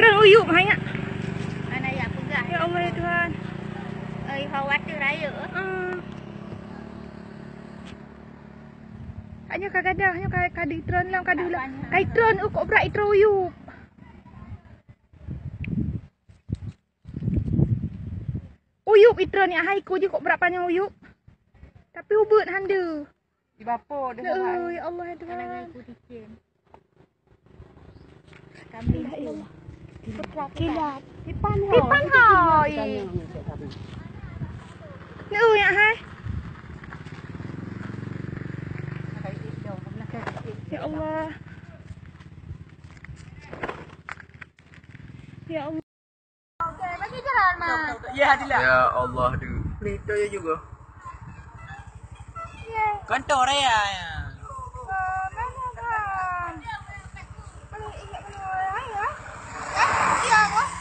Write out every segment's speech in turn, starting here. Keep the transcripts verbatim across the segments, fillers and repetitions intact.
Tron uyup hai nyak. Hana jak peugah. Ya Allah ya Tuhan. Oi, hawa teuh rayeuk. Ah. Hanya ka gadah, hanya ka, ka di tron lam, ka di ulang. Apanya? Kai tron, uh, kok brat itron uyup. Uyup itron nyak hai ku jih kok brat panyang uyup. Tapi ubeut hande. Di bapo deh. Oi, ya Allah ya Tuhan. Kambing tu. Kilat. Pipan ho. Pipan ho. Oi, ya hai. Ya Allah. Ya Allah. Okey, bagi jalan, Mak. Ya, Adila. Ya Allah, duh. Ni tu ya juga. Ye. Kantor raya. Oh, mana, Bang? Boleh ingat mana orang, ya? Eh, iya, Bang.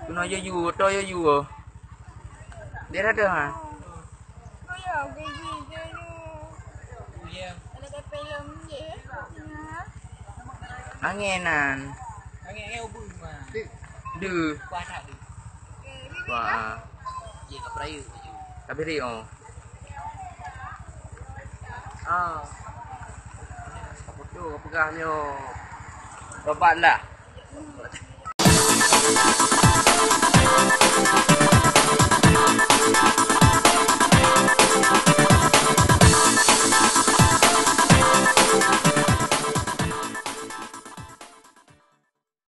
Kena ya juga, tu ya juga. Dia ada, ha? Oh. Angin nan. Deuh. Wah. Tapi ri, oh. Ah. Apa tu? Apa peugah nyoe? Babat lah.